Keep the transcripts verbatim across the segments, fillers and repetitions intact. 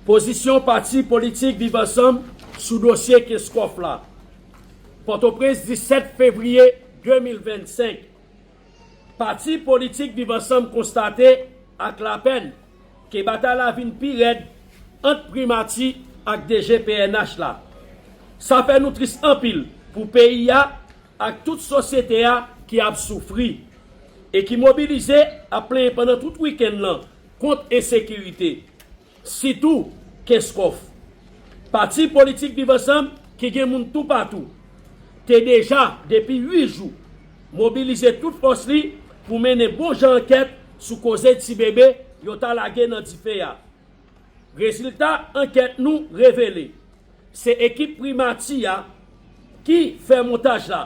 Pozisyon pati politik Viv Ansanm sou dosye Kenskòf la. Pòtoprens, disèt fevriye de mil vennsenk. Pati politik Viv Ansanm konstate ak lapèn ke batay la vin pi rèd ant Primati ak D G P N H la. Sa fè nou tris anpil pou peyi a ak tout sosyete a ki ap soufri e ki mobilize ap plenyen pandan tout wikenn lan kont ensekirite, sitou Kenskòf. Pati politik Viv Ansanm, ki gen moun toupatou, te deja, depi uit jou, mobilize tout fòs li pou mennen bon jan ankèt sou koze ti bebe yo ta lage nan dife a. Rezilta ankèt nou revele, se ekip Primati a ki fè montaj la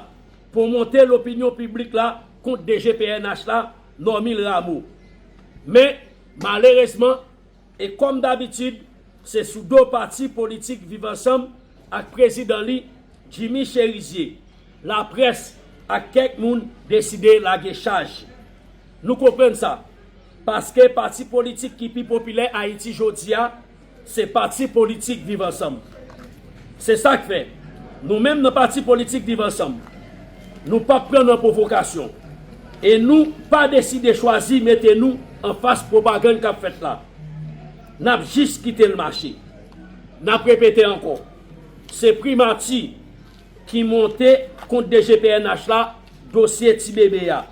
pou monte lopinyon piblik la kont D G P N H la, Normil Rameau. Men, malerezman, e kòm dabitid, se sou do pati politik Viv Ansanm ak prezidan li, Jimmy Chérizier, laprès ak kèk moun deside lage chaj. Nou konprann sa, paske pati politik ki pi popilè Ayiti jodi a, se pati politik Viv Ansanm. Se sa k fè, nou menm nan pati politik Viv Ansanm, nou p ap pran nan pwovokasyon. E nou pa deside chwazi mete nou anfas pwopagann k ap fèt la. N ap jis kite l mache. N ap repete ankò, se Primati ki monte kont D G P N H la dosye ti bebe a,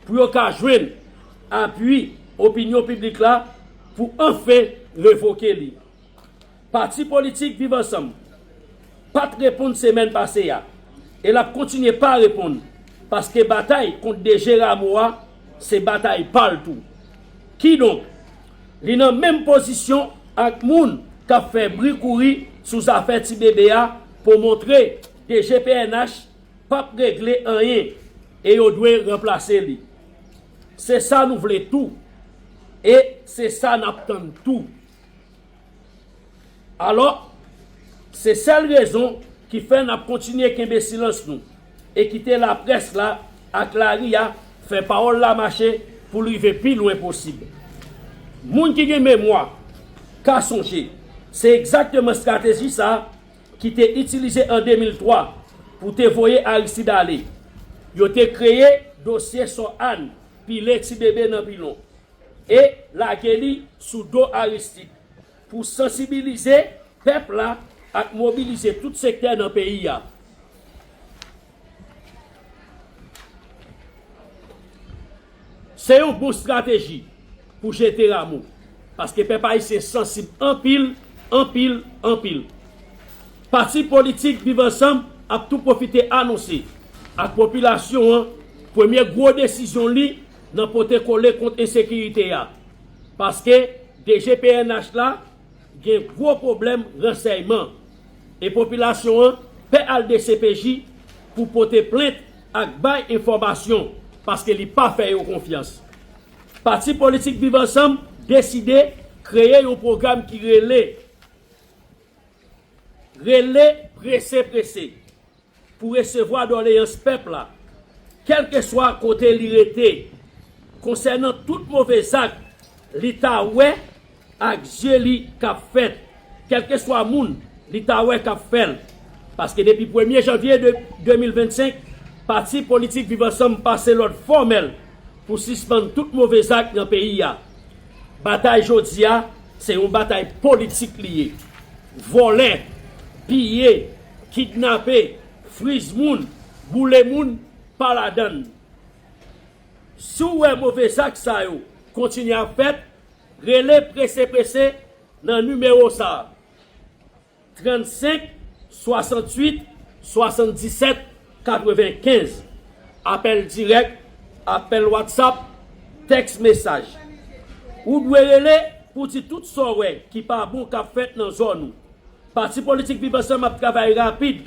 pou yo ka jwenn apui opinyon piblik la pou anfen revoke li. Pati politik Viv Ansanm pa t reponn semèn pase a, e l ap kontinye pa reponn, paske batay kont D G Rameau a se batay pa l tou. Kidonk, li nan menm pozisyon ak moun k ap fè bri kouri sou zafè ti bebe a pou montre D G P N H p ap regle anyen e yo dwe ranplase li. Se sa nou vle tou, e se sa n ap tann tou. Alò, se sèl rezon ki fè n ap kontinye kenbe silans nou e kite laprès la ak lari a fè pawòl la mache pou l rive pi lwen posib. Moun ki gen memwa ka sonje, se egzakteman estrateji sa a ki te itilize an de mil twa pou te voye Aristide ale. Yo te kreye dosye Sò Àn pile ti bebe nan pilon e lage li sou do Aristide pou sansibilize pèp la ak mobilize tout sektè nan peyi a. Se yon bon estrateji pou jete Rameau, paske pèp ayisyen sansib anpil, anpil, anpil. Pati politik Viv Ansanm ap tou pwofite anonse ak popilasyon an premye gwo desizyon li nan pote kole kont ensekirite a, paske D G P N H la gen gwo pwoblèm ransèyman, e popilasyon an pè al D C P J pou pote plent ak bay enfòmasyon, paske li pa fè yo konfyans. Pati politik Viv Ansanm deside kreye yon pwogram ki rele Rele Prese Prese pou resevwa doleyans pèp la, kèlkeswa kote li rete, konsènan tout move zak li ta wè ak zye li k ap fèt, kèlkeswa moun li ta wè k ap fè l. Paske depi premye janvye de, de mil vennsenk, pati politik Viv Ansanm pase lòd fòmèl pou sispann tout move zak nan peyi a. Batay jodi a, se yon batay politik li ye. Vòlè, piye, kidnape, friz moun, boule moun, pa ladann. Si w wè move zak sa yo kontinye ap fèt, rele Prese Prese nan nimewo sa a, trannsenk, swasanntuit, swasanndisèt, katrevenkenz. Apèl dirèk, apèl WhatsApp, tèks mesaj. Ou dwe rele pou di tout sa w wè ki pa bon k ap fèt nan zòn ou. Pati politik Viv Ansanm ap travay rapid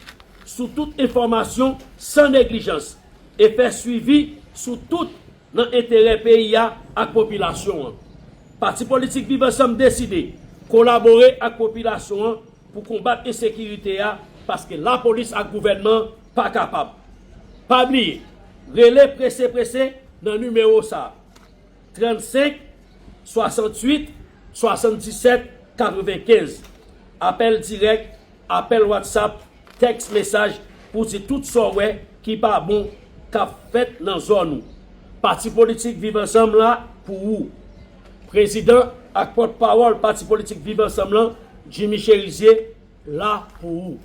sou tout enfòmasyon san neglijans e fè swivi sou tout nan enterè peyi a ak popilasyon an. Pati politik Viv Ansanm deside kolabore ak popilasyon an pou konbat ensekirite a, paske lapolis ak gouvènman pa kapab. Pa bliye, rele Prese Prese nan nimewo sa a, trannsenk, swasanntuit, swasanndisèt, katrevenkenz. Apèl dirèk, apèl WhatsApp, tèks mesaj pou di tout sa w wè ki pa bon k ap fèt nan zòn ou. Pati politik Viv Ansanm la pou ou. Prezidan ak pòtpawòl pati politik Viv Ansanm lan, Jimmy Chérizier, la pou ou.